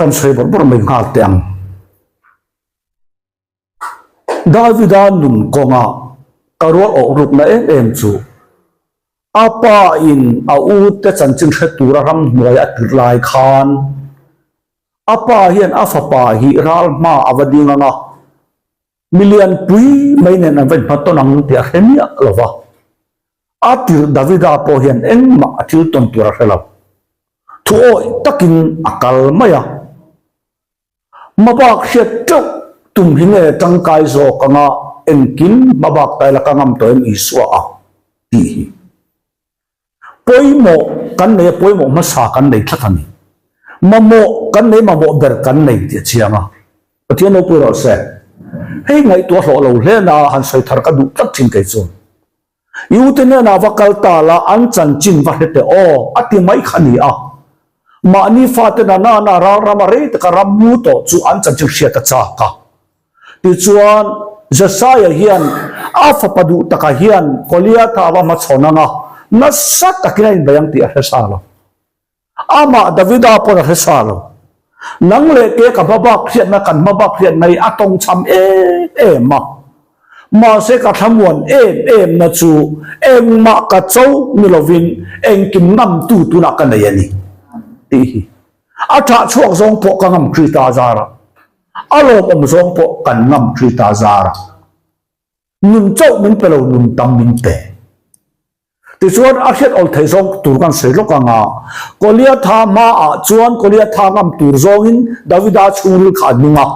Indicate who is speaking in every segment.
Speaker 1: Kan sawi bawrh bawrh mai nghal teh ang. Davida nun kawnga ka rual awh rukna em em chu a pa in a u te chanchin hre tura ramhnuai a tirh lai khan a pa hian a fapa hi ral hma a va ding ang a, milian pui mai nen an va inhmatawn ang tih a hre miah lo va. A tirh Davida pawh hian engmah a thil tawn tur a hre lo. Thu awih takin a kal mai a. Hmabak hriat teuh tum hi nge tangkai zawk anga engkim hmabak tai laka ngam tawh em Isua a tih hi. Pawimawh kan nei a, pawimawh hmasa kan nei tlat a ni. Mamawh kan nei, mamawh ber kan nei tih a chiang a. Pathian ropui rawh se. Hei ngaihtuah hlawh lo hle na han sawi thar ka duh tlat thin kei chuan. I ute hnenah va kal ta la, an chanchin va hre teh aw, a ti mai kha ni a. Mahni fate na nana ralrama rei taka ram mu tawh chu an chanchin hriat a chak a. Tichuan, Jesaia hian a fapa duh takah hian Goliatha va hmachhawn ang a, nasa takin a inbei ang tih a hre sa lo. Amah Davida pawn a hre sa lo. Nang leh ke ka hmabak hriatna kan hmabak hriatna hi a tawngchham em em a. Mahse ka thlamuan em em na chu engmah ka cho ni lovin engkim ngamtu tunah ka nei a ni tih hi. A thah chhuak zawng pawh ka ngam Krista zarah. A lawmawm zawng pawh kan ngam Krista zarah. Nun chauh min pe lo, nun tam min pe. Tichuan a hriat awl theih zawng tur kan sawi lawk ang a, Goliatha hmaah chuan Goliatha ngam tur zawngin Davida chhungril kha a nung a.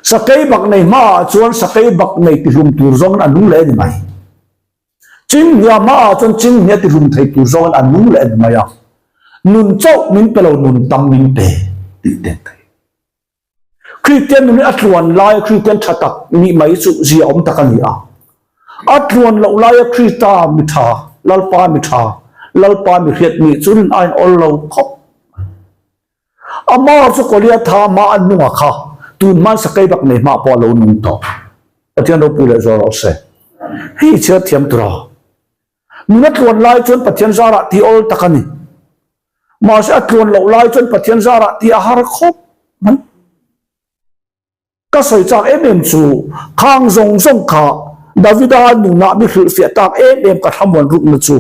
Speaker 1: Sakei bak nei hmaah chuan sakei bak nei tihlum tur zawngin a nung leh a ni mai. Chinghnia hmaah chuan chinghnia tihlum thei tur zawngin a nung leh a ni mai a. Nun chauh min pe lo, nun tam min pe tih te thei. Kristian nun hi a tluan laia Kristian tha tak nih mai chu zia awm tak a ni a. A tluan loh laia Krista mi tha, Lalpa mi tha, Lalpa mi hriat nih chu rin a inawl lo khawp mai. Amah chu Goliatha hma a nunga kha tun hman sakei bak nei hma pawh a lo nung tawh. Pathian ropui leh zual rawh se. Hei i chhiar thiam tur a. Nun a tluan lai chuan Pathian zarah tih awl tak a ni. Mahse a tluan loh lai chuan Pathian zarah tih a har khawp mai. Ka sawi chak em em chu khang zawng zawng kha Davida nunah mi hrilhfiah tak em em ka thlamuan rukna chu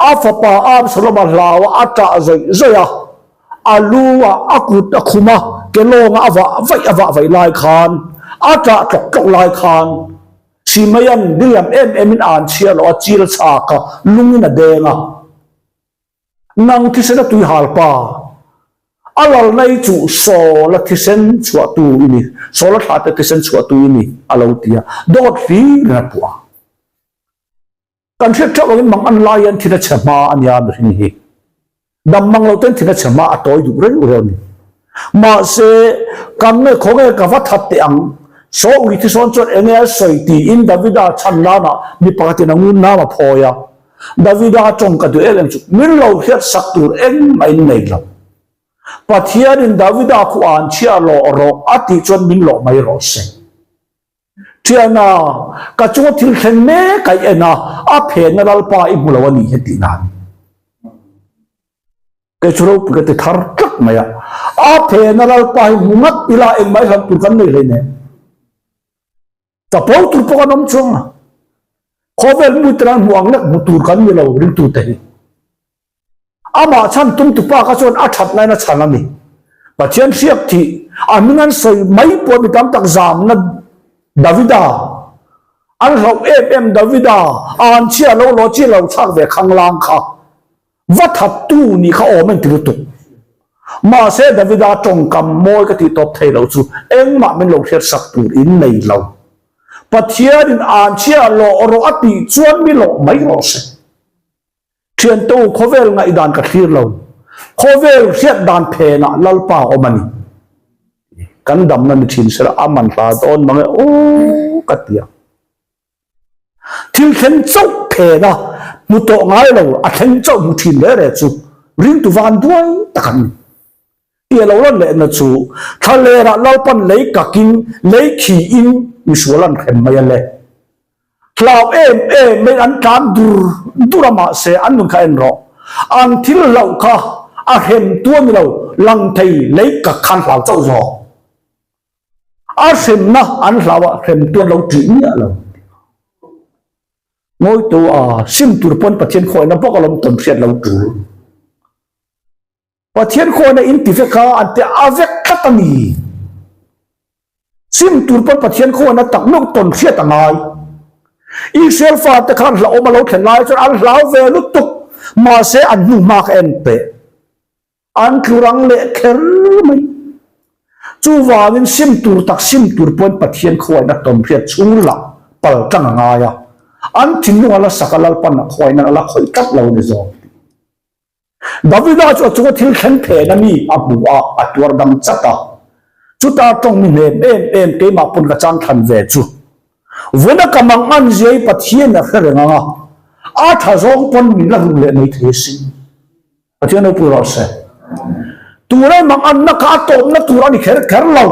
Speaker 1: a fapa Absalom-a hlaua a ṭah zawih zawih a, a lu ah a kut a khum a, ke lawnga a vah vaih a vah vaih lai khan, a ṭah tlawk tlawk lai khan Simeian diriam em emin a an chhiar loh a, chil a chhak a, lungin a deng a. Nang thisen a tui hal pa, a lalna i chuh Saul-a thisen chhuahtu i ni, Saul-a thlahte thisen chhuahtu i ni, a lo ti a, dawt hlirin a puah a. Kan hriat theuh angin mang an lai hian thin a chhe hma a nia mihring hi. Dam mang lo ten thin a chhe hma a tawi duh reng reng a ni. Mahse, kan nge khaw nge ka va that teh ang, Saul ui thisawn chuan enge a sawi tiin Davida chhan nanah mi pakhatin a ngun nam a phawi a. Davida tawng ka duh em em chu min lo hriat sak tur engmah in nei lo. Pathianin Davida khu an chhiah lawh rawh a tih chuan min lawh mai rawh se. Thiana, ka chunga thil thleng mek a i en a, a phenna Lalpa i hmu lo a nih hi tih nan. Kei chu ropui ka ti thar tlat mai a, a phenna Lalpa hi hmu ngat ila engmah i hlauh tur kan nei hleinem. Chapo tur pawh kan awm chuang a, khawvel mute an hmuh ang lek hmu tur kan ni lo ringtute hi. Amah chhan tum tupa kha chuan a that nain a chhan a ni. Pathian hriak thih a hming an sawi mai pawh mi tam tak zamna Davida an hlauh em em Davida a an chhia lo law chi lo chhak ve khanglang kha Va thattu nih kha awm en ti lutuk. Mahse Davida tawngkam mawi ka tih tawp thei lo chu engmah min lo hriat sak tur in nei lo. Pathianin an chhia lawh rawh a tih chuan mi lawh mai rawh se. Thianto khawvel ngaihdan ka thlir lo. Khawvel hriat dan phenah Lalpa awm a ni. Kan damna ni thin sela a man hla dawn mang e aw ka ti a. Thil thleng chauh phen a, hmu tawh ngai lo, a thleng chauh hmu thin reh reh chu ringtu van duai tak an ni. Tia lo lan lehna chu thlalerah Lalpan lei kakin, lei khiin misual an hrem mai a le. Hlau em em mai an tlan dur dur a mahse an nun kha en rawh. An thil hlauh kha. A hremtu a ni lo, lang thei lei kak khan hlau chauh zawk. A hremna an hlau a, hremtu an lo ṭih miah lo. Ngawitu a sim tur pawn Pathian khawihna bawk alawm tawn hriat lo ṭul. Pathian khawihna in ti vek a, an ti a vek tlat a ni. Sim tur pawn Pathian khawihna tak meuh tawn hriat a ngai. Israel fate khan hlauhawm a lo thlen lai chuan an hlau ve lutuk, mahse an hnu hma kha en peh. An tlu rang leh kher mai. Chuvangin sim tur tak sim tur pawn Pathian khawaihna tawn hriat chhung lah pal tlang a ngai a. An thinlung a la sak a Lalpan a khawaihna a la khawih tlat lo ni zawk. Davida chu a chunga thil thleng phen a mi a hmu a, a tuar dang chat a. Chuta tawng mi hnem em em keimah pawn ka chang thlan ve chu. Vuna ka mang an zia i Pathian a hre reng ang a, a tha zawng pawn min la rum leh mai thei asin. Pathian ropui rawh se. Tunai mang anna kha a tawpna tur a ni kher kher lo.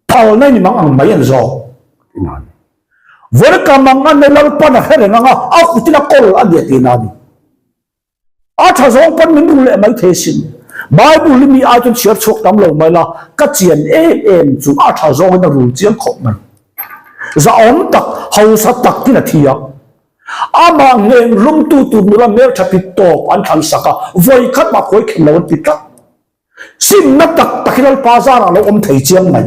Speaker 1: Phalna ni mang ang mai an zawk. Vuna ka mang an Lalpan a hre reng ang a, a kutin a kawl a ni a tihna a ni. A tha zawng pawn min ru leh mai thei sin. Bible hi mi ai chuan chhiar chhuak tam lo mai la, ka chian em em chu a tha zawngin a rul chiang khawp mai. Zahawm tak, hausa takin a thi a. Amah ngheng hlumtu tur nula hmeltha pi tawp an thlan sak a, vawi khat mah khawi khen lo an ti tlat. Simna tak tak hi Lalpa zarah lo awm thei chiang mai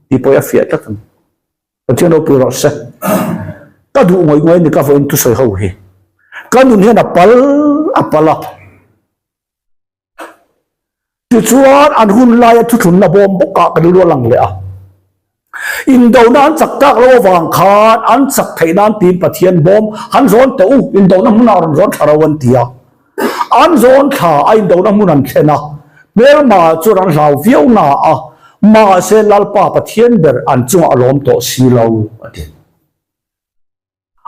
Speaker 1: tih pawh hi a fiah tlat a ni. Pathian ropui rawh se. Ka duh ngawih ngawih a ni ka vawiin thusawi ho hi. Ka nun hian a pal a pal a. Tichuan an hun laia thuthlunna bawm bawkah ka rilru a lang leh a. Indona an chak tak lo avang khan an chak theih nan tiin Pathian bawm han zawn teh u, indona hmunah rawn zawn thla ro an ti a. An zawn thla a indona hmun an thlen a, hmelma chuan an hlau viau na a, mahse Lalpa Pathian ber an chungah a lawm tawh si lo, a ti.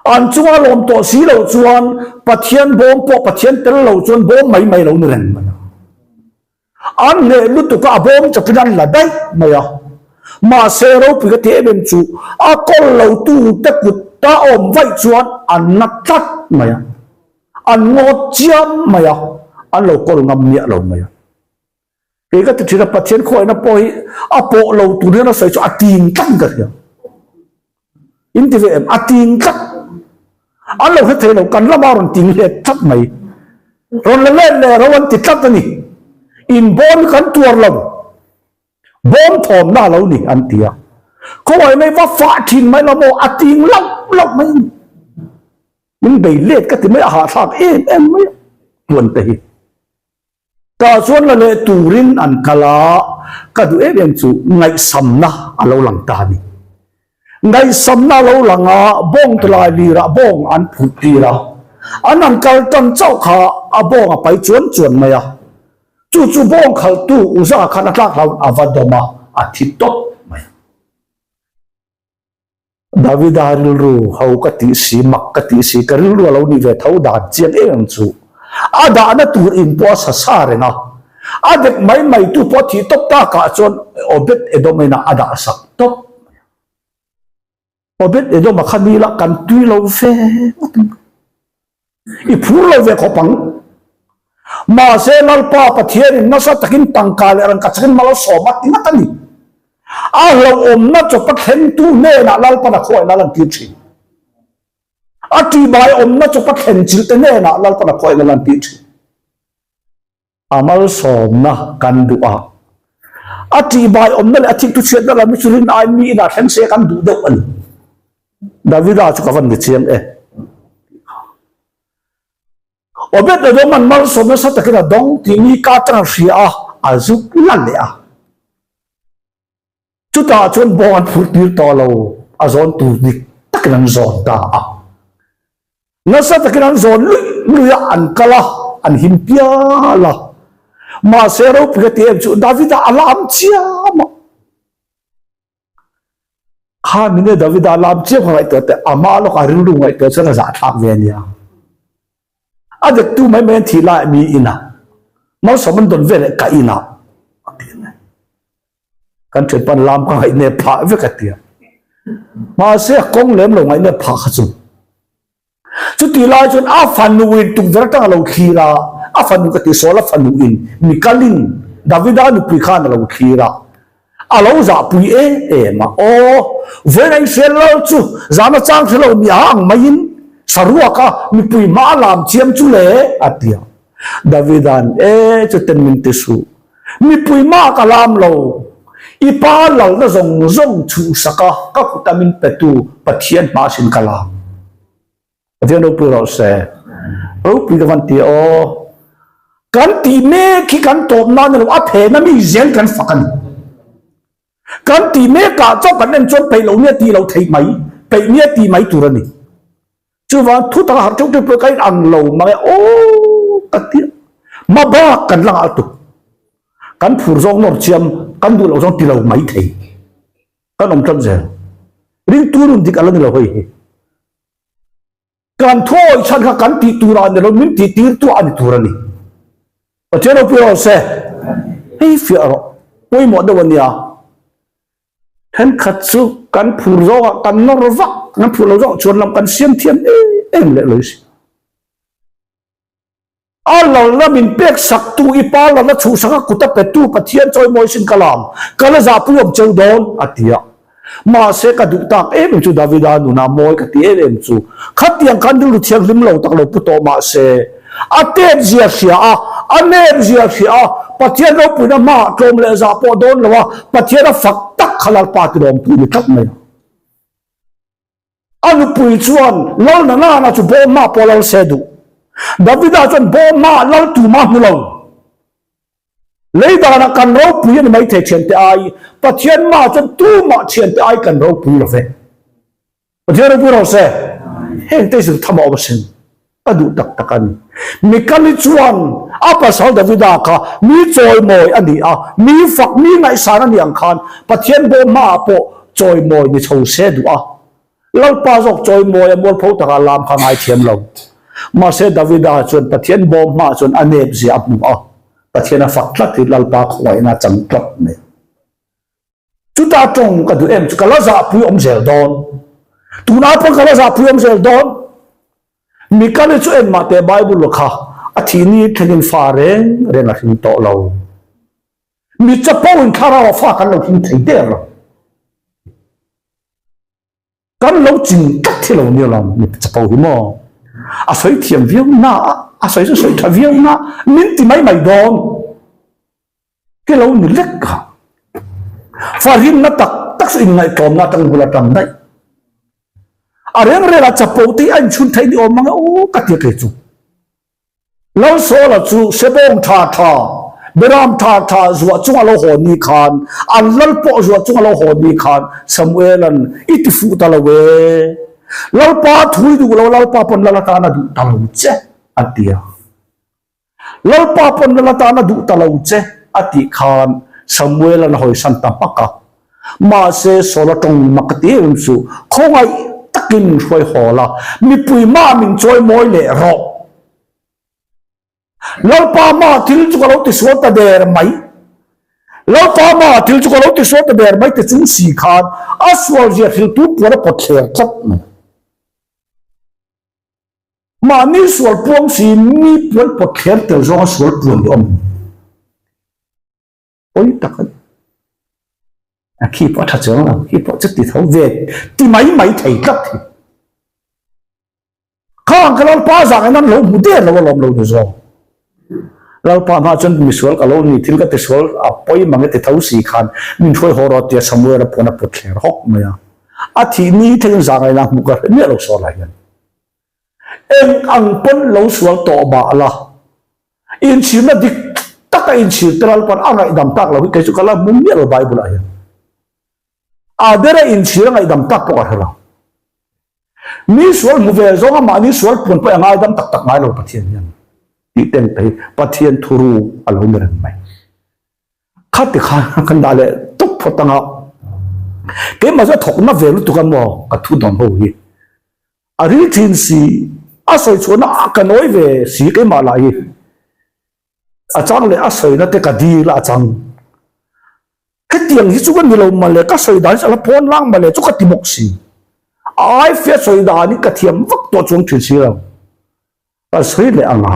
Speaker 1: An chunga lawm tawh si lo chuan Pathian bawm pawh Pathian tel lo chuan bawm mai mai lo ni reng mai a. An hneh lutuk a, a bawm chawpin an la daih mai a. Mahse ropui ka ti em em chu a kawl lo tu te kut ta awm vaih chuan an na tlat mai a. An ngawt chiam mai a, an lo kawl ngam miah lo mai a. Kei ka ti thin a, Pathian khawiahna pawh hi a pawh lo tur hian a sawi chu a ting tlat ka hria. In ti ve em? A ting tlat. An lo hre thei lo, kan lama rawn ting let tlat mai. Rawn la let leh ro an ti tlat a ni. In bawm hi kan tuar lo. Bawm thawmna a lo ni an ti a. Khawngaih mai va fah thin mai lo maw? A ting lauh lauh mai a ni. Min bei let ka ti mai a hahthlak em em mai a tuan te hi. Tah chuan la leh turin an kal a, ka duh em em chu ngaihsamna a lo lang ta a ni. Ngaihsamna a lo lang a, bawng tilai lirah bawng an phurh tir a, an han kal tan chauh kha a bawng a pai chuan chuan mai a, chu chu bawng khalhtu Uza khan a tlak hlauin a va dawm a, a thi tawp mai a. Davida rilru ho ka tih si, mak ka tih si, ka rilru a lo nih ve tho dan chiang em em chu. A dahna tur in pawh a sa sa reng a, a dek mai mai tu pawh thih tawp takah chuan Obed Edom inah a dah sak tawp mai a. Obed Edom a kha ni lah kan tui lo ve ngawt ang. I phur lo ve khawp ang. Mahse Lalpa Pathianin nasa takin tangka leh rangka chakin mal a sawm a ti ngat a ni. A hlauhawmna chawpa thlengtu hnenah Lalpan a khawiahna a lantir thin. A ṭihbai awmna chawpa thlen chilhte hnenah Lalpan a khawiahna a lantir thin. A malsawmna kan duh a, a ṭihbai awmna leh a thik thuchhiatna lam hi chu rin aiin mi inah thleng se kan duh deuh a ni. Davida chu ka van ni chiang e. Obed-Edom an malsawm nasa takin a dawng tih mi ka atang a hria a, a zuk la leh a. Chutah chuan bawng an phurh tir tawh lo, a zawn tur dik takin an zawn ta a. Nasa takin an zawn luih luih a, an kal a, an him pial a. Mahse ropui ka ti em chu Davida a lam chiam a. Kha mine Davida a lam chiam ka ngaihtuah teh, amah lawk a rilru ngaihtuah chuan a zahthlak ve a nia. A dektu mai mai an thih laiah mi inah, malsawm an dawn veleh ka inah a ti a ni. Kan thianpan lam ka ngaih nep phah vek a tia. Mahse a kawng lem lo ngaih nep phah kha chu. Chuti lai chuan a fanuin tukverh atang a lo thlir a, A fanu ka ti Saula fanu in Mikalin Davida nupui khan a lo thlir a, a lo zahpui em em a. Aw, vawiin a Israel lal chu zahna chang hre lo nia ang maiin saruaka mipui hma a lam chiam chu le, a ti a. Davida'n, E, chuten min ti suh. Mipui hma ka lam lo. I pa lalna zawng zawng chhuhsak a, ka kuta min petu Pathian hma sin ka lam. Pathian ropui rawh se. Ropui ka van ti aw. Kan tih mek hi kan tawp nan elo a phena mi zel kan fak a ni. Kan tih mekah chauh kan en chuan peih loh nia tih loh theih mai, peih nia tih mai tur a ni. Chuvang thu taka harh teuh teuh pawh ka in ang lo mang e aw ka ti a. Hmabak kan la nghal tuk. Kan phur zawng nawr chiam, kan duh loh zawng ti lo mai thei. Kan awm tlat zel. Ringtu nun dik a la ni lo hei hi. Kan thuawi chhan kha kan tih tur ah ni lo, min tih tir tu a ni tur a ni. Pathian ropui rawh se. Hei fiah rawh. Pawimawh deuh a nia. Thenkhat chu kan phur zawk ah kan nawr vak, kan phur lo zawk chuan lam kan siam thiam em em leh lo si. A lalna min pek sak tu i pa lalna chhuhsak a kut a pe tu Pathian chawimawi sin ka lam, ka la zahpui awm cheu dawn, a ti a. Mahse ka duh tak em em chu Davida nuna mawi ka ti em em chu khatiang khan rilru thianghlim lo tak lo pu tawh mahse a tep zia hria a, a nep zia hria a, Pathian ropuina hmaah tlawm leh zah pawh dawn lo a, Pathian a fak tak kha Lalpa tilawmtu ni tlat mai a. A nupui chuan lal na nana chu bawmhma pawh lal se duh. Davida chuan bawmhma lal tuma hmu lo. Lei danah kan ropui a ni maithei thiante ai, Pathian mah chuan tumah thiante ai kan ropui lo ve. Pathian ropui rawh se. Heng te zir tham a awm asin. Ka duh tak tak a ni. Mikali chuan a pasal Davida kha mi chawimawi a ni a, mi fak, mi ngaihsan a ni ang khan Pathian bawmhmaah pawh chawimawi ni chho se duh a. Lalpa zawk chawimawi a mualpho takah lam kha ngaithiam lo. Mahse Davida chuan Pathian bawmhmaah chuan a nep zia a hmu a, Pathian a fak tlat hi Lalpa khawngaihna a chang tlat mai. Chutah tawng ka duh em chu ka la zahpui awm zel dawn. Tunah pawh ka la zahpui awm zel dawn. Mikali chu engmah teh Bible kha a thih ni thlengin fa reng reng a hring tawh lo. Mi chapo in thlarau ah fa kan lo hring thei der lo. Kan lo ching tlat hi lo nia lo mi chapo hi maw. A sawi thiam viau na a, a sawi chu sawi tha viau na, min ti mai mai dawn. Hi lo ni lek a. Fa rinna tak tak chu inngaihtlawmna atangin bul atang daih. A reng reng a chapo te hi a inchhun theih ni awm mang e aw ka ti a kei chu. Lalsawla chu sebawng tha tha, beram tha tha zuah chung a lo haw ni khan, an lal pawh zuah chung a lo haw ni khan Samuela'n i ti fuh ta lo e. Lalpa thu i duh lo, Lalpa pawn lal atan a duh ta lo che a ti a. Lalpa pawn lal atan a duh ta lo che a tih khan Samuel an hawisan ta hmak a. Mahse Saula tawng mak a ti em em chu khawngaih takin min hruai hawl a, mipui mah min chawi mawi leh rawh. Lalpa mah thil chu ka lo tisual ta der mai. Lalpa mah thil chu ka lo tisual ta der mai ti chung si khan a sual zia hriltu puan a pawt thler tlat mai. Mahni sual puang si mi puan pawt thler tel zawnga sual puan hi awm a ni. Pawi tak a ni. A khi pawh a tha chuang lo, khi pawh chu ti tho ve ti mai mai thei tlat hi. Khang ka Lalpa zangin an lo hmu der lo alawm lo ni zawng. Lalpa hma chuan misual ka lo ni thil ka tisual a pawi mang e ti tho si khan min hruai haw rawh tia Samuel a puan a pawt thler hawk mai a. A thih ni thlengin zangaina hmuh ka hre miah lo saw lai hian. Eng ang pawn lo sual tawh mah la, inchhirna dik taka inchhir te Lalpa'n a ngaihdam tak lo hi kei chu ka la hmu miah lo Bible ah hian. A bera inchhir a ngaihdam tak pawh ka hre lo. Mi sual hmu ve zawnga mahni sual puan pawh a ngaidam tak tak ngai lo Pathian hian tih ten te hi Pathian thuru a lo ni reng mai. Khati kha kan dah leh tawp phawt anga keimah chu a thawkna ve lutuk a maw ka thu dawn ho hi. A ril thin si, a sawi chhuahna a ka nawi ve si keimah lah hi. A chang leh a sawina te ka dil a chang. Hetiang hi chu ka ni lo male, ka sawi dan hi a la pawn lang male chu ka ti bawk si. A ai fia sawi dan hi ka thiam vak tawh chuang thin si lo. Ka sawi leh ang a.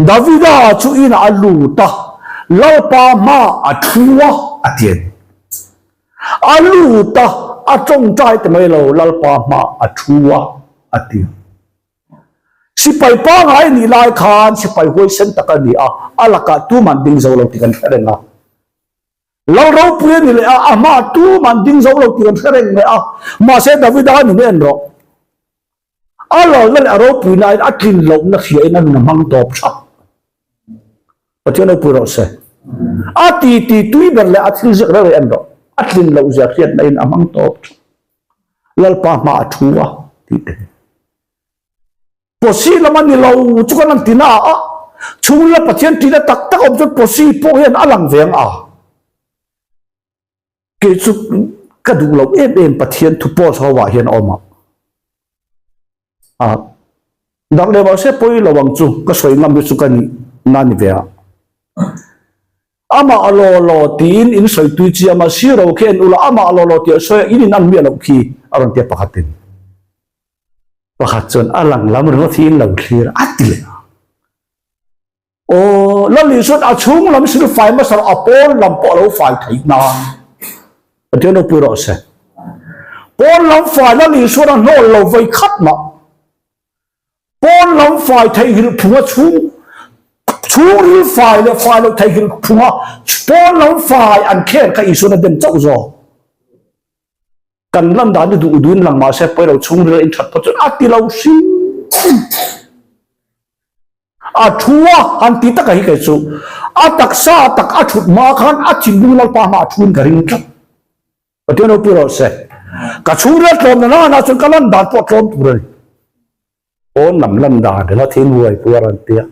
Speaker 1: Davida chu inah a lut a, Lalpa hmaah a thu a, a ti a ni. A lut a, a tawngtai ta mai lo, Lalpa hmaah a thu a, a ti a. Sipai pangngai nih lai khan sipai huaisen tak a ni a, a lakah tuman ding zo lo tih kan hre reng a. Lal ropui a ni leh a, a hmaah tuman ding zo lo tih kan hre reng leh a. Mahse Davida nun en rawh. A lalna leh a ropuinain a tlin lohna hriain a nun a hmang tawp thap. Pathian ropui rawh se. A ti ti tui ber leh a thil ziak reuh en rawh. A tlin loh zia hriatnain a hmang tawp thap. Lalpa hma a thu a tih te hi. Posi lam a ni lo chu kan han ti na a, chhungrila Pathian ṭihna tak tak awm chuan posi pawh hian a lang ve ang a. Kei chu ka duh loh em em Pathian thu post ho ah hian a awm a. A dang leh mahse pawi lo ang chu ka sawi ngam hi chu ka nih na ni ve a. Amah a law law tiin in sawi tui chiam a, siro khi en ula amah a law law tih a sawi a, in in an miah loh khi a rawn ti a pakhatin. Pakhat chuan a lang lam ringawt hi in lo thlir a ti leh a. Aw, Lal Isuan a chhung lam sil fai hmasa rawh, a pawn lam pawh a lo fai theih nan. Pathian ropui rawh se. Pawn lam fai Lal Isuan a hnawl lo vawi khat mah. Pawn lam fai theihnghilh phunga chhung chhungril fai leh fai loh theihnghilh phunga pawn lam fai an kher kha Isuan a dem chauh zawk. Kan lan dan hi duh duhin lang mahse pawi lo chhungril a inthat phawt chuan a ti lo hrim hrim. A thu a han ti taka hi kei chu a taksa tak a thut hma khan a thinlung Lalpa hma a thuin ka ring tlat. Pathian ropui rawh se. Ka chhungril tlawm na nana chuan ka lan dan pawh tlawm tur a ni. Pawn lam lan dan ringawt hi nuaipui a rawn ti a.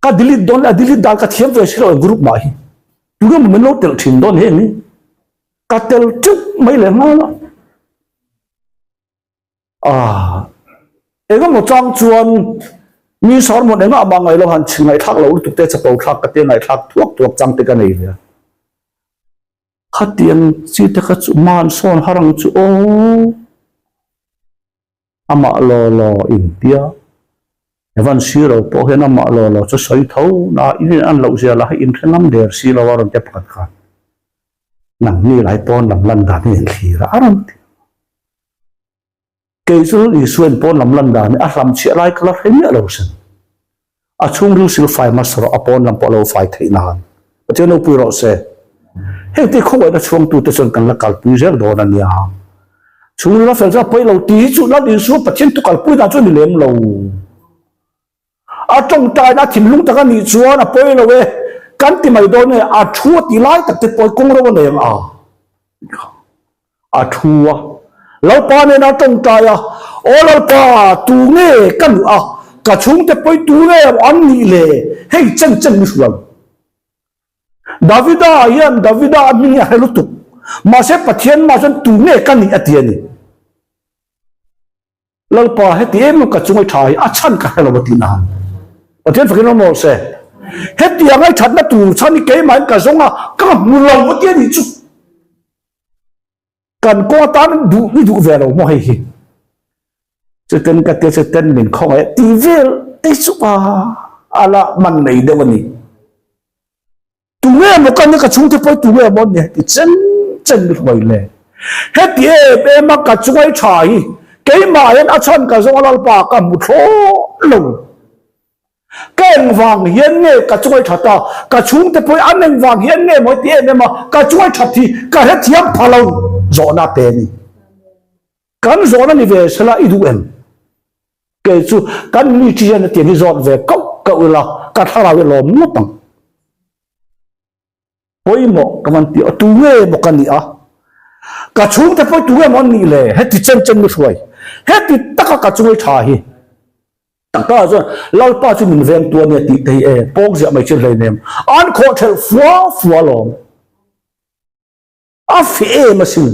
Speaker 1: Ka delete dawn a delete dan ka thiam ve si lo group mah hi. Tunge maw min lo telh thin dawn heng hi. Ka tel teuh mai leh nghal a. Ah, engemaw chang chuan mi sermon engah mah ngaih lo han chhi ngaihthlak lo lutuk te chapo thlak ka tia ngaihthlak thuak thuak chang te ka nei ve a. Khatiang chi te kha chu man sawn har ang chu aw. Amah law law intia Evan Siro pawh hian amah law law chu sawi tho na in in an loh zia lah hi inhre ngam der si lo a rawn ti a pakhat khan nangni lai pawn lam lan dan hi in thlir a a rawn ti. Kei chu Isuain pawn lam lan dan hi a hlam chhiah lai ka la hre miah lo sin. A chhungril sil fai hmasa rawh, a pawn lam pawh a lo fai theih nan. Pathian ropui rawh se. Heng te khawngaihna chhuangtute chuan kan la kalpui zel dawn a nia. Chhungril a fel chu a pawi lo tih hi chu Lal Isua Pathian thu kalpui dan chu a ni lem lo. A tawngtaina a thinlung tak a nih chuan a pawi lo e. Kan ti mai dawn e, a thu a ti lai tak te pawh hi kawng ro a nei ang a. A thu a. Lalpa nena tawngtai a, Aw Lalpa, tu nge ka nuh a, ka chhungte pawi tu nge an nih le? Hei chen chen mi hrual. Davida hian Davida a hming hi a hre lutuk. Mahse Pathian mah chuan tu nge ka nih a ti a ni. Lalpa heti em em ka chungai tha hi a chhan ka hre lo a tih na han. Pathian fakin awm rawh se. Hetiang ai thatna tur chhan hi keimahin ka zawng a, ka hmu lo a ti a nih chu. Kan kawng atan duh i duh ve lo maw hei hi. Chuten ka tia chuten min khawngaih a ti vel te chu a ala man nei deuh a ni. Tunge maw ka nia ka chhungte pawh tunge maw an nia heti chen chen mi hruai le. Heti em em a ka chungai tha hi keimah hian a chhan ka zawng a Lalpa ka hmu thlawh lo. Ka engvang hian nge ka chungai that a, ka chhungte pawh an engvang hian nge maw heti em em a ka chungai that hi ka hrethiam pha lo zawhna pe a ni. Kan zawhna ni ve sela i duh em? Kei chu kan mi chi hian hetiang hi zawt ve kauh kauh ila ka thlarau hi lawm ngawt ang. Pawimawh ka van ti a, tu nge maw ka nih a? Ka chhungte pawh tu nge maw an nih le? Heti chen chen mi hruai, heti taka ka chungai tha hi. Tak takah chuan Lalpa chu min veng tu a nia tih te hi e, pawng ziah mai chu hleinem. An khawh thelh fua fua lawm. A fi em asin.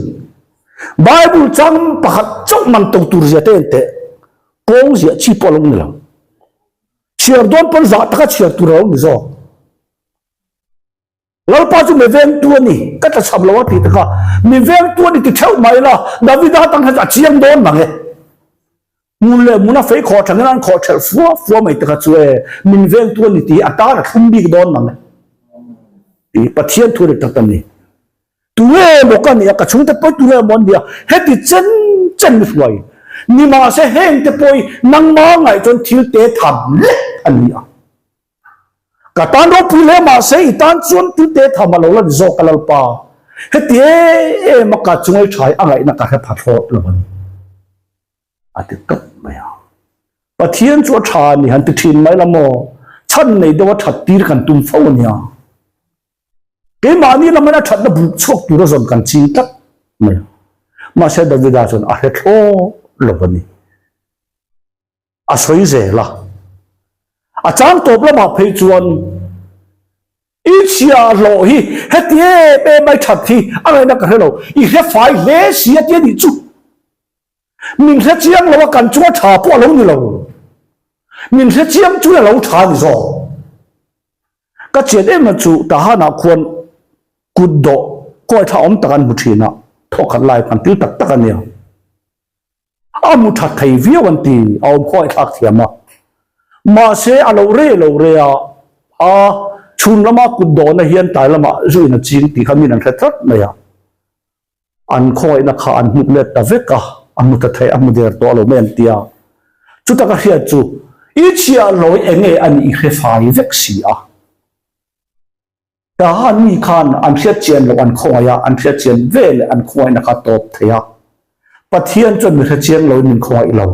Speaker 1: Bible chang pakhat chauh man to tur zia te en teh. Kawng ziah chi pawh a lo ni lo. Chhiar dawn pawn zah taka chhiar tur a lo ni zawk. Lalpa chu mi vengtu a ni, ka tla cham lo a ti taka mi vengtu a ni ti theuh mai la, Davida tang khan a chiang dawn mang e. Hmun leh hmuna fei khawh thangin an khawh thelh fua fua mai te kha chu e, min vengtu a ni tih a tan a thlum bik dawn mang e. Tih Pathian thu dik tak a ni. Tunge maw ka nih a, ka chhungte pawi tunge maw an nih a, heti chen chen mi hruai. Nimahse heng te pawi nangma ngaih chuan thil te tham lek a ni a. Ka tan ropui hle mahse i tan chuan thil te tham a lo la ni zawk a Lalpa. Heti em em a ka chungai tha hi a ngaihna ka hre pha thlawt lo a ni. A ti tawp mai a. Pathian chu a tha a ni han ti thin mai la maw? Chhan nei deuh a that tir kan tum fo a nia. Keimahni lamin a thatna buk chhuak tura zawn kan ching tlat mai a. Mahse Davida chuan a hre thlawt lo a ni. A sawi zel a. A chang tawp lamah phei chuan i chhiahhlawh hi heti em em ai that hi a ngaihna ka hre lo. I hre fai hle si a ti a nih chu. Min hre chiang lo a kan chunga tha pawh a lo ni lo. Min hre chiang chu a lo tha a ni zawk. Ka chian em a chu Tahanah khuan kut dawh kawi tha awm tak an hmu thin a, thawkhat lai kan til tak tak a nia. A hmu that thei viau an ti, a awm khawngaih thlak thiam a. Mahse a lo re lo re a, a chhun lama kut dawhna hian tlai lamah zu in a ching tih kha min an hre tlat mai a. An khawngaihna kha an hmuk let ta vek a, a hmu ta thei, a hmu der tawh lo mai an ti a. Chuta ka hriat chu, i chhiahhlawi eng nge a nih i hre fai vek si a. Tahan mi khan an hriat chian loh an khawngaih a, an hriat chian ve leh an khawngaihna kha tawp thei a. Pathian chuan mi hre chiang loin min khawngaih lo,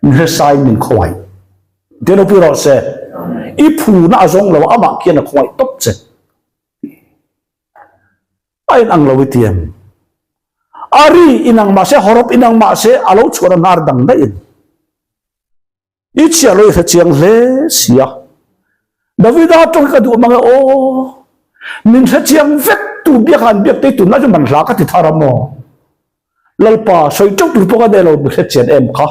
Speaker 1: mi hre sain min khawngaih. Ti ropui rawh se, i phuna a zawng lo a, amah khian a khawngaih tawp che. A inang lo i ti em? A ri inang mahse, hawrawp inang mahse, a lo chhuah na hnar dang daih in. I chhiah lo i hre chiang hle si a. Davida tawng hi ka duh mang e aw. Min hre chiang vek tu biak han biak te tunlai chu man hla ka ti thar a maw. Lalpa sawi teuh tur pawh ka nei lo mi hre chian em kha.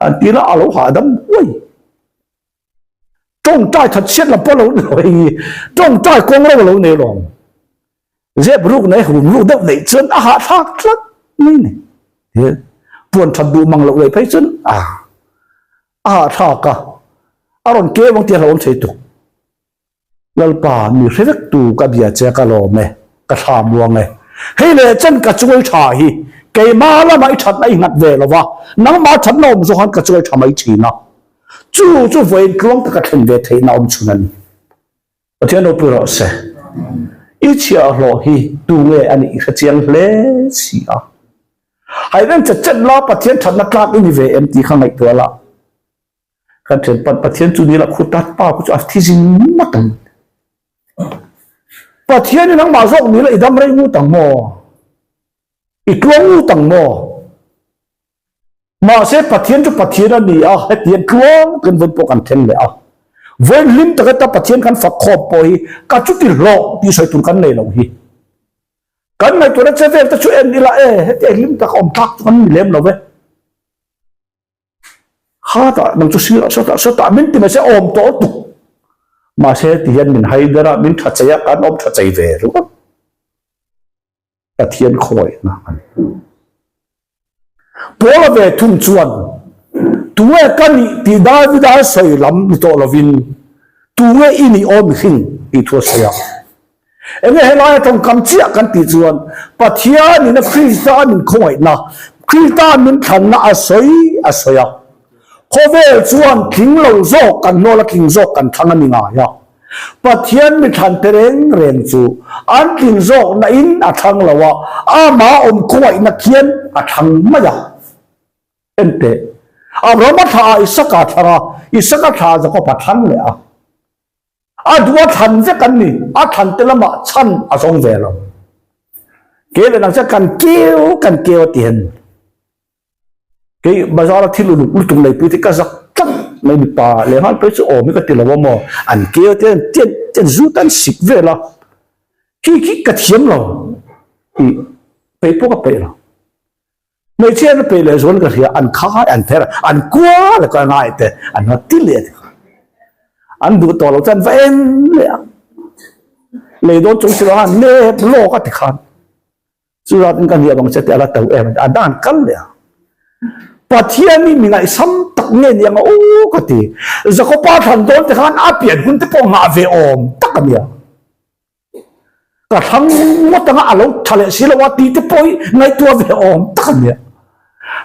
Speaker 1: An ti la a lo hahdam huai. Tawngtai that chhiat lam pawh lo ni lo hei hi. Tawngtai kawng ro lo nei lawng. Zep ruk nei hum ruk deuh neih chuan a hahthlak tlat mai ni. Puan that duh mang loh leh phei chuan a a hahthlak a. A rawn keu ang tih a hlauhawm thei tuk. Lalpa, mi hre vek tu ka bia che ka lawm e, ka thla muang e. Hei leh chen ka chuai tha hi keimah lamah i thatna i nghat ve lo va, nangmah thatna awm zawk han ka chuai tha mai thin a. Chu chu vawiin tluang taka thlen ve theihna awm chhun a ni. Pathian ropui rawh se. I chhiahhlawh hi tu nge a nih i hre chiang hle si a. Haireng chet chet la Pathian thatna tlak i ni ve em tih kha ngaihtuah la. Kan thian pan Pathian chu ni la khu tat pa khu chu a thi zing ngawt ang. Pathian in nangmah zawk ni la i dam rei ngut ang maw? I tluang ngut ang maw? Mahse Pathian chu Pathian a ni a, hetiang tluang takin vawiin pawh kan thleng leh a. Vawiin hlim taka ta Pathian kan fak khawm pawh hi ka chuti hlawh tih sawi tur kan nei lo hi. Kan ngaihtuahna che vel te chu en ila e, hetiang hlim taka awm tlak chu kan ni lem lo ve. Khatah nang chu sirah sawtah sawtah min ti mahse awm tawh tuk. Mahse ti hian min hai ber a, min tha chei a, kan awm tha chei ve ringawt. Pathian khawngaihna a ni. Paula ve thung chuan tunge ka nih tih Davida sawi lam ni tawh lovin tunge i nih aw mihring tih thu a sawi a. Enge helaia tawngkam chiah kan tih chuan Pathianin a Krista min khawngaihna, Krista min thlanna a sawi a sawi a. Khawvel chuan tling lo zawk kan hnawl a tling zawk kan thlang a ni ngai a. Pathian mi thlante reng reng chu an tling zawkna in a thlang lo a, amah awm khawngaihna khian a thlang mai a. Enteh, Abrahama thla ah Isaka a thlang a, Isaka thla ah Jakob a thlang leh a. A duh a thlan vek an ni, a thlan te lamah chhan a zawng ve lo. Ke leh nang chuan kan keu kan keu a ti hen. Kei bazar a thil uluk lutuk nei pui te ka zak tlat mai mipa leh nghal phei chu awm hi ka ti lo a maw, an keu te an tian tian zut an sik vel a, khi khi ka thiam lo tih peih pawh ka peih lo. Hmeichhia na peih leh zual ka hria, an khai, an pher, an kual a ka ngai te, an va ti leh a ti kha. An duh tawh lo chuan va en leh a. Lei dawn chung silo khan nep lawk a ti khan. Chu zat in ka hniam ang che tih a la to em a dan kal leh a. Pathian hi mi ngaihsam tak nge ni ang a aw ka ti. Jakoba thlan dawn te khan a pian hun te pawh nghah ve awm tak a nia. Ka thlang ngawt anga a lo tha leh si lo a tih te pawh hi ngaihtuah ve awm tak a nia.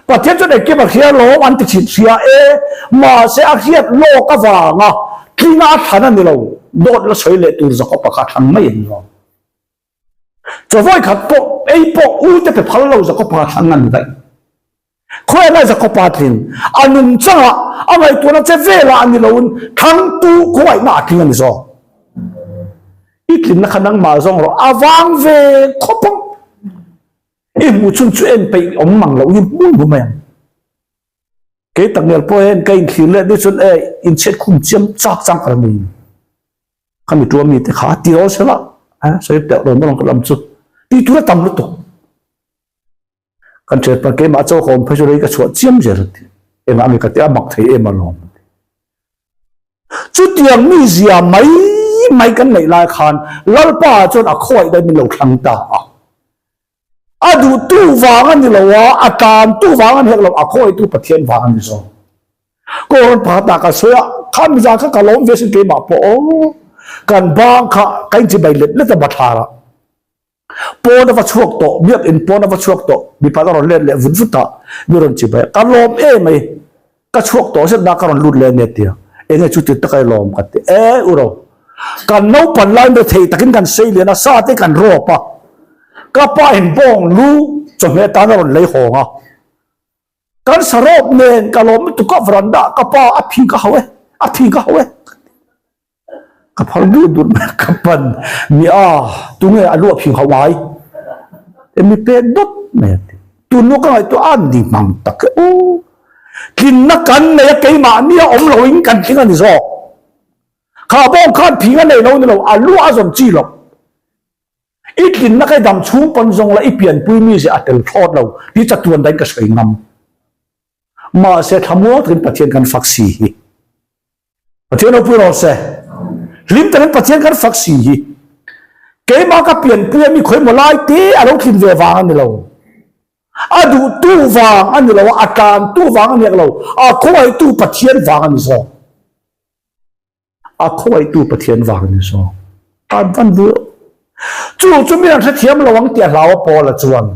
Speaker 1: Pathian chuan engkim a hria lawm an ti chhin hria e, mahse a hriat lawk avanga tlinga a thlan a ni lo, dawt la sawi leh tur Jakoba kha a thlang mai a ni lo. Chaw khat pawh ei pawh u te pe phal lo Jakoba kha a thlang a ni daih. Khawiah ngai Jakoba tlin a nungchangah a ngaihtuahna che velah a ni loin thlangtu khawngaihna a tling a ni zawk. I tlinna kha nangmah zawng rawh a vang ve khawp ang. I hmuh chhun chu en peih awm mang loh hi hmul hmu mai ang. Kei tak nel pawh hian ka inthlir let ni chuan e inchhiat khum chiam chak chang ka la nei. Khami tua mi te kha ti rawl sela sawi teuh lo mawlawng ka lam chu tih tur a tam lutuk. Kan thian pa keimah chaw ka awm phei chu rei ka chhuah chiam zel a ti. Engah nge ka ti a mak thei em alawm a ti. Chutiang mi zia mai mai kan neih lai khan Lalpa chuan a khawaih daih min lo thlang ta a. A duhtu vang a ni lo a, a tlantu vang a ni hek lo, a khawaitu Pathian vang a ni zawk. Kawrawn pakhatah ka sawi a, kha mizan kha ka lawm ve sin keimah pawh aw. Kan bang kha ka inchibai let let a bathlar a. Pawn a va chhuak tawh, biakinn pawn a va chhuak tawh, mipa a rawn let leh vut vut a, mi rawn chibai a, ka lawm em mai, ka chhuak tawh zet na ka rawn lut leh ania tia, enge chu ti taka i lawm ka ti, e u ro, kan naupan laiin rethei takin kan sei lian a, sa te kan rawp a, ka pa in bawng lu chawhmeh atan a rawn lei hawng a, kan sa rawp nen ka lawm lutuk a, veranda ka pa a phing ka hauh e, a phing ka hauh e. Ka phal dur dur mai a, ka pan mi a, tunge a luah phing hauh ngai? E mi pek dawt mai a ti. Tun nu ka ngaihtuah a ni hmang tak e aw. Tlinna kan nei a keimahni a awm loin kan tling a ni zawk. Kha bawng khan phing a nei lo ni lo, a luah a zawm chi lo. I tlinna ka i dam chhung pawn zawng la i pianpui mi zia a tel thlawt lo tih chatuan dahin ka sawi ngam. Mahse thlamuang takin Pathian kan fak si hi. Pathian ropui rawh se. Hlim takin Pathian kan fak si hi. Keimah ka pianpui a mi khawimaw lai te a lo tlin ve vang a ni lo. A duhtu vang a ni lo a, a tlantu vang a ni lo, a khawngaihtu Pathian vang a ni zawk. A khawngaihtu Pathian vang a ni zawk. An van duh. Chu chu mi an hrethiam lo ang tih a hlau a Paula chuan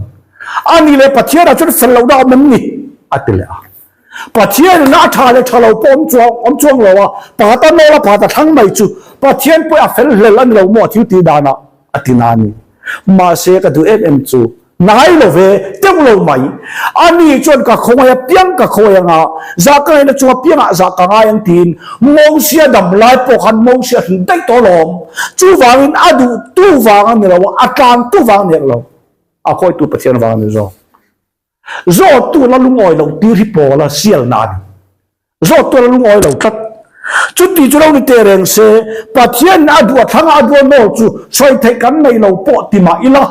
Speaker 1: a ni leh Pathianah chuan fel lohna a awm em ni? a ti leh a. Pathianin a tha leh tha lo pawh awm chuang awm chuang lo a, pakhat a nawl a pakhat a thlang mai chu Pathian pawh a fel hlel a ni lo maw a thil tih danah a ti na a ni. Mahse ka duh em em chu Ngai lo ve, teuh lo mai. Ani chuan ka khawngaih apiang ka khawngaih anga, zah ka ngaihna chung apiangah zah ka ngai ang tiin Mosia dam lai pawh khan Mosia hrilh daih tawh alawm. Chuvangin a duhtu vang a ni lo a, a tlantu vang a ni lo, a khawitu Pathian vang a ni zawk. Zawttu la lungawi loh tir hi Paula sialna a ni. Zawt tual a lungawi lo tlat. Chuti chu lo ni teh reng se, Pathianin a duh a thlanga a duh a nawl chu sawi theih kan nei lo pawh ti mah ila,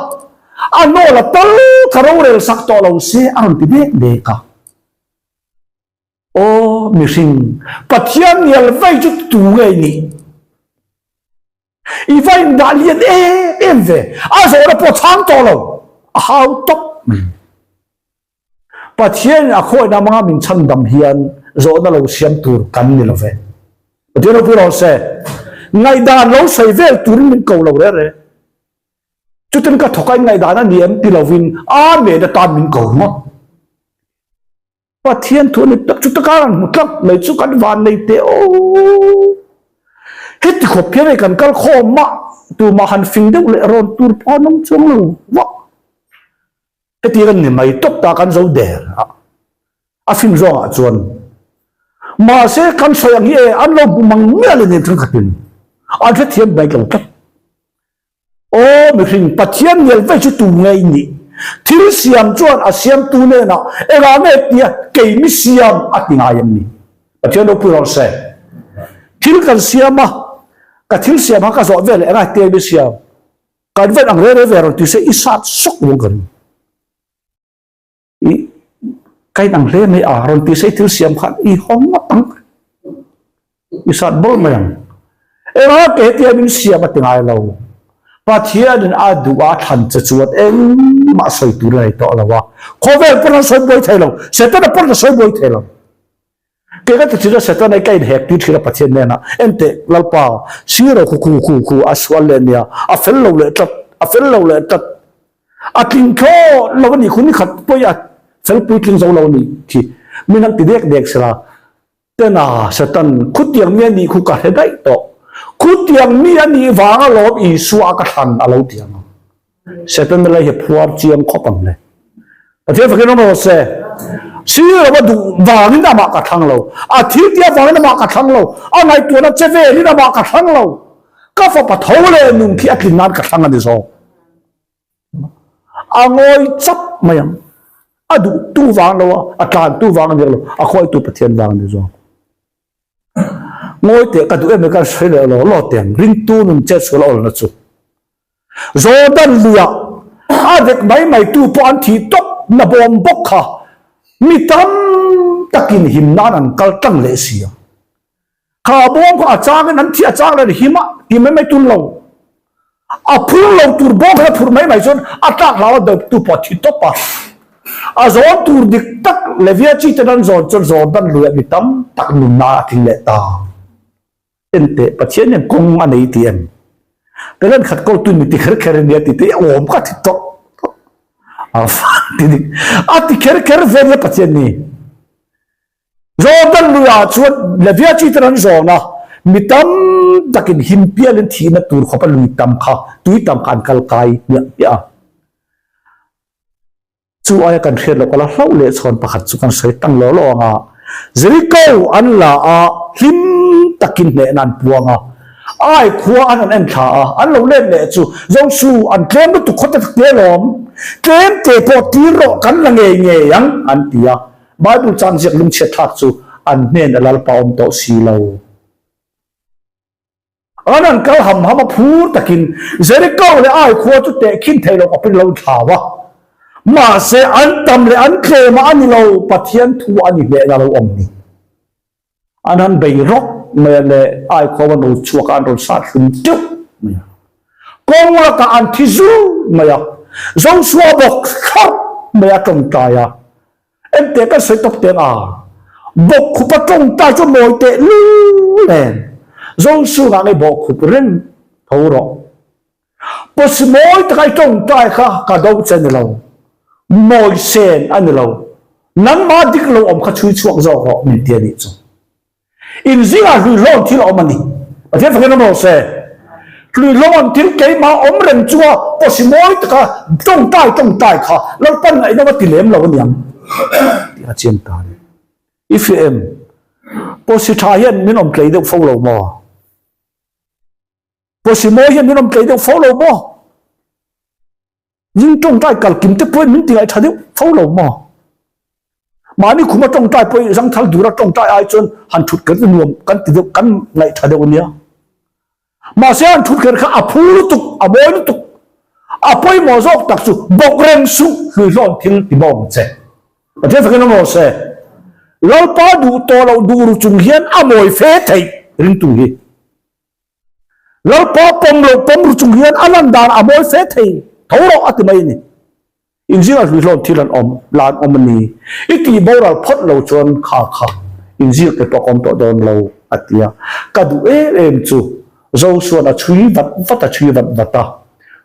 Speaker 1: a nawl a tal ka rorel sak tawh lo se a rawn ti dek dek a. Aw mihring, Pathian ngial vei chu tu nge i nih? I va indah lian em em ve, a zawhna pawh chhang tawh lo, a hau tawp mai. Pathianin a khawihna hmanga min chhandam hian zawhna lo siam tur kan ni lo ve. Pathian ropui rawh se, ngaihdan lo sawi vel turin min ko lo reh reh. Chutin ka thawk a in ngaihdan a ni em ti lovin Amen atan min ko ringawt. Pathian thu ni tak chu taka an hmu tlat mai chu kan van nei teh aw. Heti khawp hian hei kan kal khawm mah tumah han fing deuh leh rawn tur pawh an awm chuang lo vak. Heti kan ni mai tawp ta kan zo der a, a fin zawngah chuan. Mahse kan sawi ang hi e an lo hmu mang miah leh nen thenkhatin an hrethiam mai lo tlat. Aw mihring, Pathian nel vei chu tu nge i nih? Thil siam chuan a siamtu hnenah engah nge tia kei mi siam a ti ngai em ni? Pathian ropui rawh se. Thil kan siam a, ka thil siam kha ka zawh vel engah tia mi siam? Kan ven ang rere ve rawn ti se i sat sawk vung ka ring. I ka inang hle mai a, rawn ti se i thil siam khan i haw ngawt ang, i sat bawlh mai ang. Engah ke hetia min siam a ti ngai lo. Pathianin a duh a thlan che chuan engmah sawi tur a nei tawh lo a, khawvel pawn an sawi buai thei lo, Setana pawn a sawi buai thei lo. Kei ka ti thin a, Setana hi ka inhek tir thin a Pathian hnenah, Enteh, Lalpa, siro khu khu khu khu a sual leh nia, a fel lo leh tlat, a fel lo leh tlat, a tling thlawt lo a nih khu, nikhat pawh hi a fel puitling zo lo a nih khi, min han ti dek dek sela, Tena, Satan, khutiang mi a nih khu ka hre daih tawh. Khutiang mi a nih vang alawm Isua ka thlan a lo ti ang. Satan na lei hi phuar chiang khawp ang le. Pathian fakin awm rawh se. Sir a duh vangin amah ka thlang lo. A thil tia vangin amah ka thlang lo. A ngaihtuahna che velin amah ka thlang lo. Ka fapa tho leh nun khi a tlin nan ka thlang a ni zawk. A ngawi chap mai ang. A duh tu vang lo a, a tlan tu vang a ni lo, a khawi tu Pathian vang a ni zawk. Ngawi teh ka duh em kan sawi leh lo lo teh ang. Ringtu nun chet sual a awlna chu. Jordan luiah a dek mai mai tu pawh an thih tawp na bawm bawk kha mi tam takin him nan an kal tlang leh si a. Kha bawm kha a changin an thi a chang leh him a ti mai mai tul lo. A phur lo tur bawm kha phur mai mai chuan a tlak hlau a dawp tu pawh a thi tawp a. A zawn tur dik tak Levia chi ten an zawn chuan Jordan luiah mi tam tak nunna a tling leh ta. Enteh Pathian hian kawng a nei ti em? Pelen khat ko tu mi ti kher kher ania ti te awm ka thi tawh. A fan ti dik. A ti kher kher ve nia Pathian ni. Jordan luiah chuan Levia chi ten an zawn a, mi tam takin him pialin thihna tur khawpa lui tam kha, tui tam kha an kal kai hmiah hmiah a. Chu aia kan hriat loh kala hlauh leh chhawn pakhat chu kan sawi tang law law ang a, Jericho an la a, hlim takin hnehna an puang a, Ai khua an han en thla a, an lo let leh chu Josu an tlem lutuk khaw te tak te alawm, tlem te pawh tir rawh kan la ngei ngei ang an ti a. Bible chang ziak lungchhiat thlak chu an hnen a Lalpa awm tawh si lo. An han kal ham ham a phur takin Jericho leh Ai khua chu tehkhin thei lo khawpin lo thlau a. Mahse an tam leh an tlem a ni lo, Pathian thu a ni hnehna lo awm ni. An han bei rawk mai a leh Ai khua an rawn chhuak a, an rawn sat hlum teuh mai a. Kawng lakah an thi zur mai a, Joshua bawk thlawrh mai a tawngtai a. Engte kan sawi tawp teng a, bawkkhup a tawngtai chu mawi teh lul nen Joshua ngei bawkkhup reng tho rawh. Pawsi mawi taka i tawngtai kha ka do che a ni lo, mawi sen a ni lo, nangmah dik lo awm kha chhui chhuak zawk rawh min ti a nih chu. Inzingah hluihlawn thil a awm a ni. Pathian fakin awm rawh se. Hluihlawn thil keimah awm reng chunga pawsi mawi taka tawngtai tawngtai kha Lalpan ngaihnawm a ti lem lo a niang tih a chiang ta a ni. I hria em? Pawsi tha hian min awm tlei deuh fo lo maw? Pawsi mawi hian min awm tlei deuh fo lo maw? Zing tawngtai kal kim te pawhin min ti ngaih tha deuh fo lo maw? Mahni khuma tawngtai pawhin zangthal dura tawngtai ai chuan han thut kher chu nuam kan ti deuh kan ngaih tha deuh ania. Mahse han thut kher kha a phu lutuk, a mawi lutuk. A pawimawh zawk tak chu bawk reng suh hluihlawn thil ti bawk ang che. Pathian fakin awm rawh se. Lalpa duh tawh loh duh ru chung hian a mawi fe theih ringtu hi. Lalpa pawm loh pawm ru chung hian a lan dan a mawi fe thei tho rawh a ti mai a ni. Inzingah hluihlawn thil an awm la an awm a ni. I tih boral phawt lo chuan kha kha inzir te pawh ka awm tawh dawn lo a ti a. Ka duh em em chu Josua'n a chhui vat vat a chhui vat vat a.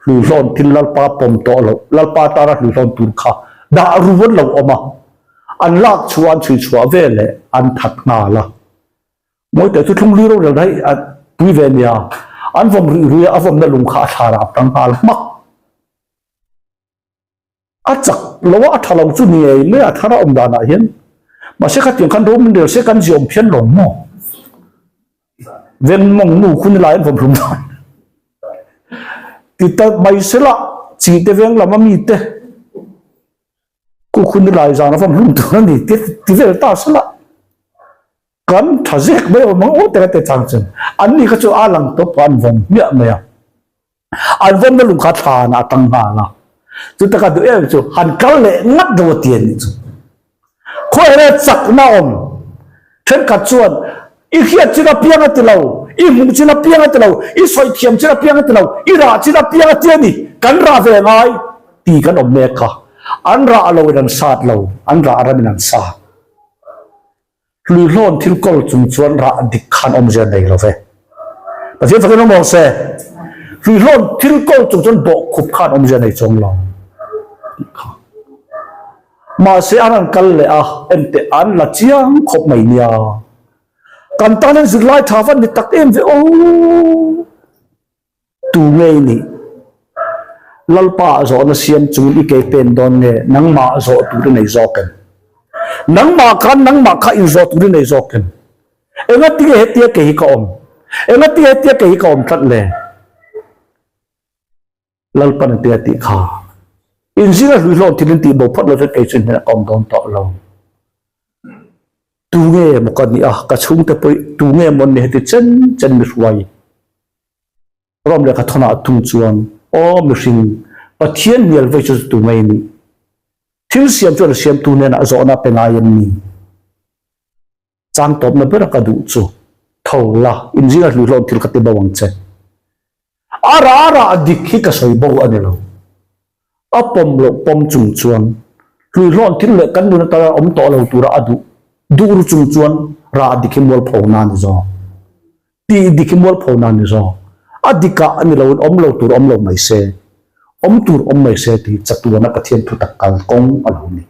Speaker 1: Hluihlawn thil Lalpa pawm tawh loh Lalpa tana hluihlawn tur kha dah ru an lo awm a. An lak chhuah an chhui chhuah veleh an that nghal a. Mawite chu thlung lui rorel daih a pui ve nia, an vawm ruih ruih a, a vawmna lung kha a thla rap tang nghal hmak. A chak lo a, a tha lo chu ni ngei mai a, thar a awm danah hian. Mahse khatiang khan ro min rel se kan ziawm phian lo maw? Veng mawng nu khu ni lai an vawm hlum dan. Ti ta mai sela, chi te veng lam a mi te khu khu ni lai zan a vawm hlum tur a ni ti vel ta sela. Kan tha zek mai awm ang aw te ka ti chang chuan an ni kha chu a lang tawp a an vawm hmiah mai a, an vawmna lung kha thlan ah a tang nghal a, chuta ka duh em chu han kal leh ngat lo a ti a nih chu. Khawiah hian chakna awm thenkhat chuan i hriat chin apiang a ti lo, I hmuh chin apiang a ti lo, i sawi thiam chin apiang a ti lo, i rah chin apiang a ti a ni. Kan rah ve ngai ti kan awm mek kha. An rah lo in an sat lo, an rah ram in an sat. Hluihlawn thil kawl chung chuan rah dik khan awmzia nei lo ve. Pathian fakin awm rawh se. Hluihlawn thil kawl chung chuan bawhkhup khan awmzia nei chuang lo tih kha. Mahse an han kal leh a, enteh an la chiang khawp mai nia. Kan tan hian zirlai tha van ni tak em ve aw. Tu ngei nih? Lalpa ah zawhna siam chungin i ke pen dawn nge nangmah ah zawh tur i nei zawk em? Nangmah khan nangmah kha inzawh tur i nei zawk em? Engatinge hetia kei hi ka awm? Engatinge hetia kei hi ka awm tlat le? Lalpan a tia tih kha inzinga hluihlawn thil in tih bo phawt lo chuan kei chu hnenah ka awm dawn tawh lo. Tu nge maw ka nih a, ka chhungte pawh tu nge maw an nih heti chen chen mi hruai? Rom lehkha thawnah thung chuan, Aw mihring, Pathian hnial vei chu tu ngei nih? Thil siam chuan a siamtu hnenah zawhna pe ngai em ni? Chang tawpna bera ka duh chu, tho la, inzinga hluihlawn thil ka ti bo ang che. A rah rah dik hi ka sawi bo a ni lo. A pawm loh pawm chung chuan, hluihlawn thil leh kan nun atana awm tawh lo tura a duh duh ru chung chuan rah dik hi mualpho na a ni zawk. Tih dik hi mualpho na a ni zawk. A dikah a ni loin awm lo tur awm lo mai se, awm tur awm mai se tih chatuana Pathian thutak kal kawng a lo ni.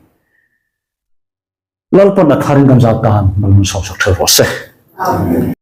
Speaker 1: Lalpan a tharin kan zat tan malmun sawmsak ṭheuh rawh se.
Speaker 2: Amen.